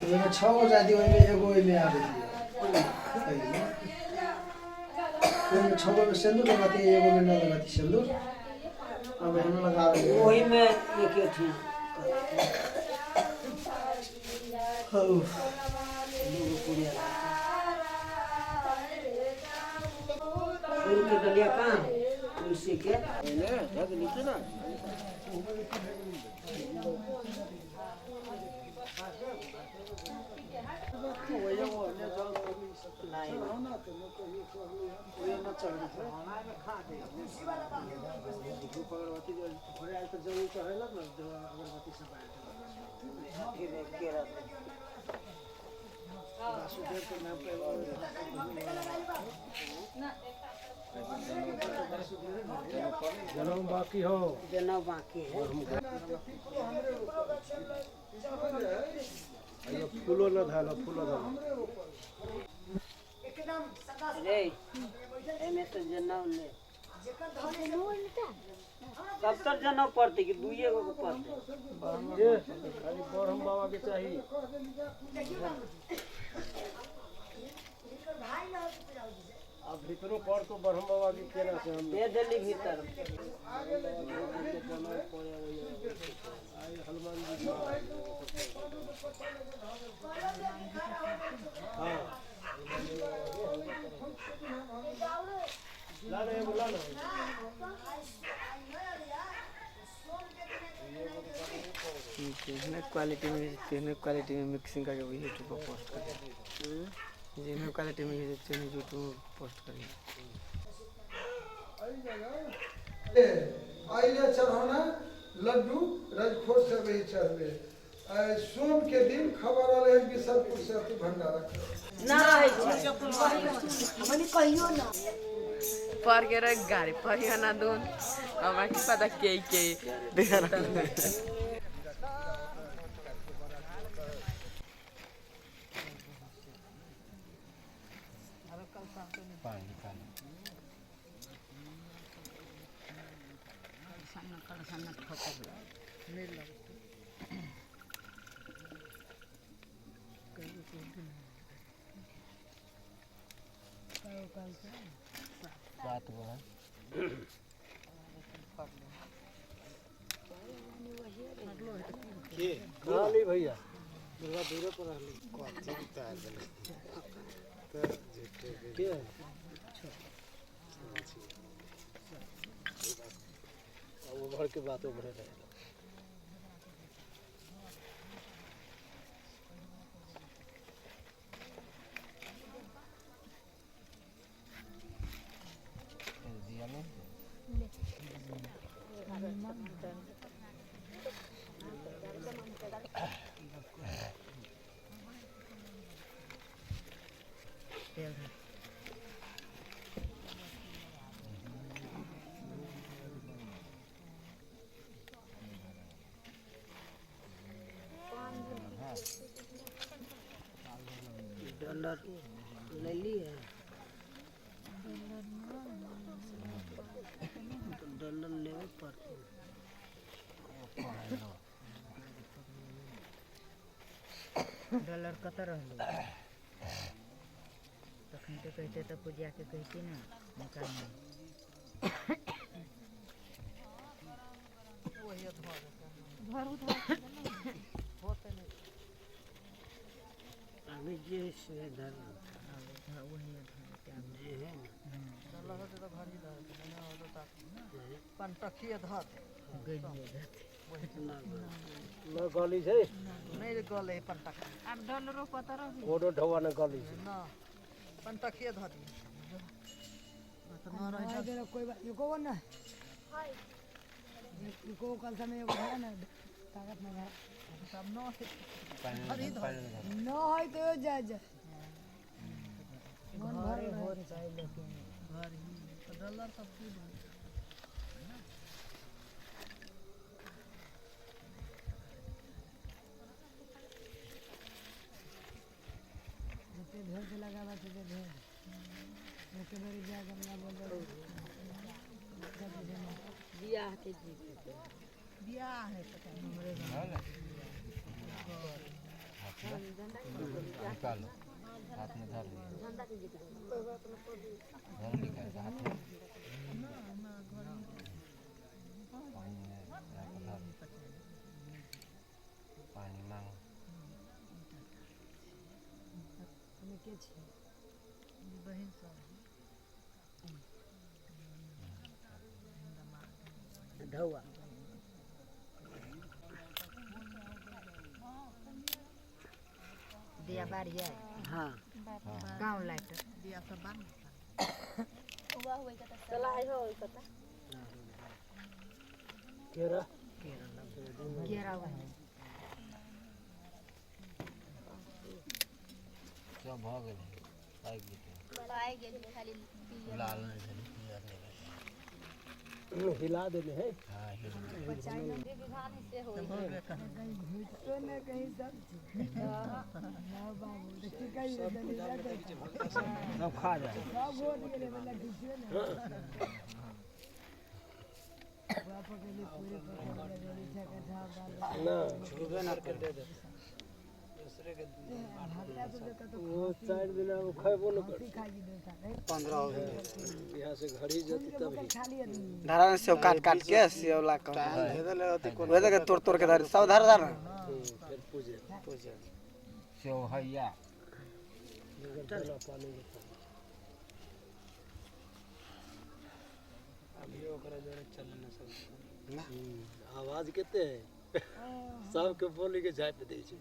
ओहिमे छओ गो जाति ओहिमे एगो ओहिमे आबै दियौ। एहिमे ओहिमे छओ गोमे सिन्दूर लगाती, एगो में न लगाती सिन्दूर। अब हम लगा देंगे। ओहिमे एक ठिया दूगो पुड़िया फूल के डलिया कहाँ है? तुलसी के जनम बाकी हो। जनउ बाकी है। ये फूलो न धाल, फूलो धाल। रे, एमे तो जनउ ले कब तक जनउ पड़तै कि दुइए गो के पड़तै? ये खाली ब्रह्म बाबा के चाहिए। अब भीतरो पढ़ तो ब्रह्म बाबा के केना से हम दे देली भीतर। आई हनुमान जी। हाँ, ला ना, एगो ला ना। जितने क्वालिटी में, जितने क्वालिटी में मिक्सिंग करके वही यूट्यूब पर पोस्ट करिए। जितने क्वालिटी में जितने यूट्यूब पर पोस्ट करिए। अहिले चढ़ौना लड्डू रजखोर से वही चढ़बे। सोम के दिन खबर आले है बिसरपुर से अति भंडारा कर ना रहै छै। पर के रहे गाड़ी पर ना दून, हमरा की पता के के। रहली भैया। के उभर के बात उभरे रहे। डॉलर ले लिए तो डॉलर लेवे पड़तै। डॉलर कतऽ रहलै? तखन तऽ कहिते तऽ पूजाके कहिती ने निकालने। अभी जे है से धर। वही। जे है ने। गलिए जाते। न गली छै। नहि गले पनटखा। आब डॉलरो कतऽ रहलै? कोनो ढौआ न गली छै। न, पनटखिए धऽ दियौ तऽ न रहै छै। कोई बात इको ना इको कल समय एगो है ना, ताकत ना है। सब न धरी धऽ। न है तो जा जा मन भर घरे होतै लेकिन घर ही तऽ डॉलर सब की भऽ जते भेज लगाबा ते भेज एक बेर जा गमला बोल। बियाह के जीत। बियाह है तऽ हमरे गाँव। निकालो, हाथ में धर लिया, धर निकाल हाथ में पानी में धर, पानी मांगो। ढौआ दिया बारी है। हाँ गाँव लाइट दिया सब बार चला आई हो कता केरा केरा वही सब भ गेलै, पाकि जेतै। पाकि गेल खाली लाल नहि भेलै, पियर नहि भेलै। हिला देने है। हाँ हिल। सब खा जाए। ना छुबे ना कर दे दूसरे के वो 4 दिन वो खैबो न कर। 15 हो गए। यहाँ से घड़ी जती तभी धारा में सेव काट काट के सेव ला कर वही के तोड़ तोड़ के धर सब धर धर फिर पूजे पूजे सेव हैया पानी के अभी ओकरा जोरे चलना सब ना। आवाज केते है सबके बोली के झापि दै छै।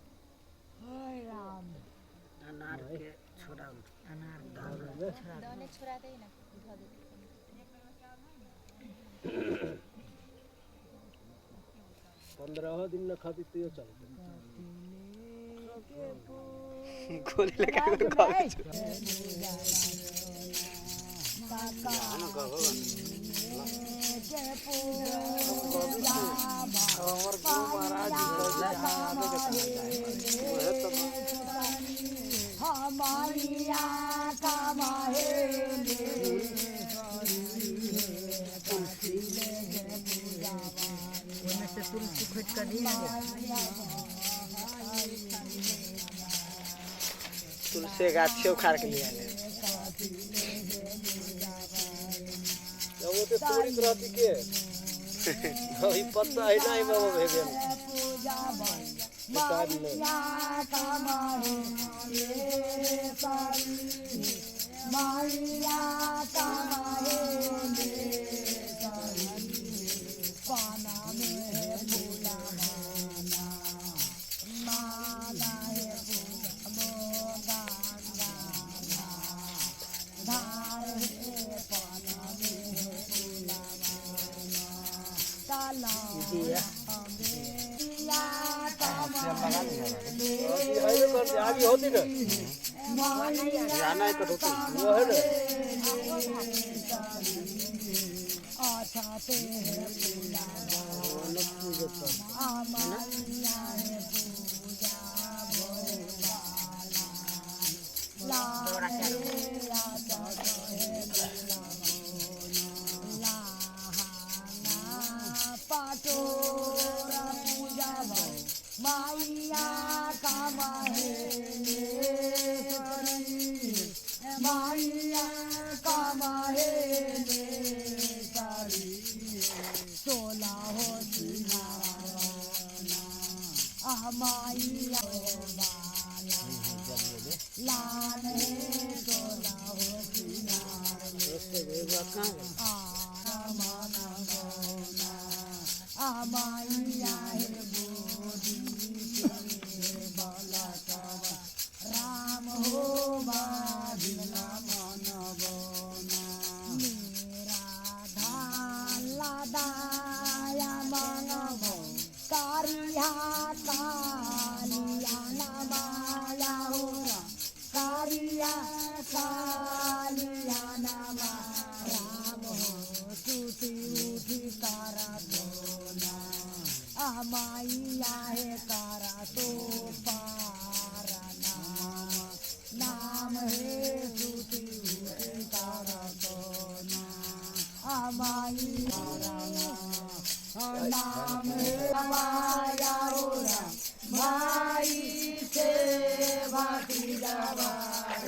अनार के छोड़ा, अनार दाने छोड़ा दे ना, धो दे। 15 दिन न खाती तो चलते। गोली लगा के खावे। ओहिमे से तुलसी खोटि कऽ दी। तुलसी गाछी उखाड़ के लिया ले। वो तो तोड़ित रहती के अभी पत्ता है ना बाबा भे गेल आगे होती ना जाना है कटौती वो है ना। नाम माया भाई से। भतीजावा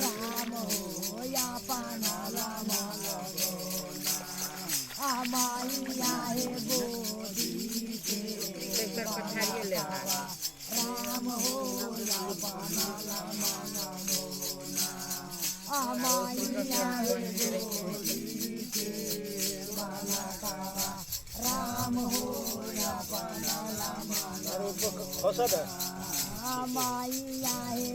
राम हो या पानाला मानलो ना आ माई आहे गोदी के राम हो या पानाला मानलो ना आ माई आहे गोदी के बालकावा राम हो या पानाला मानलो खोसा माई आहे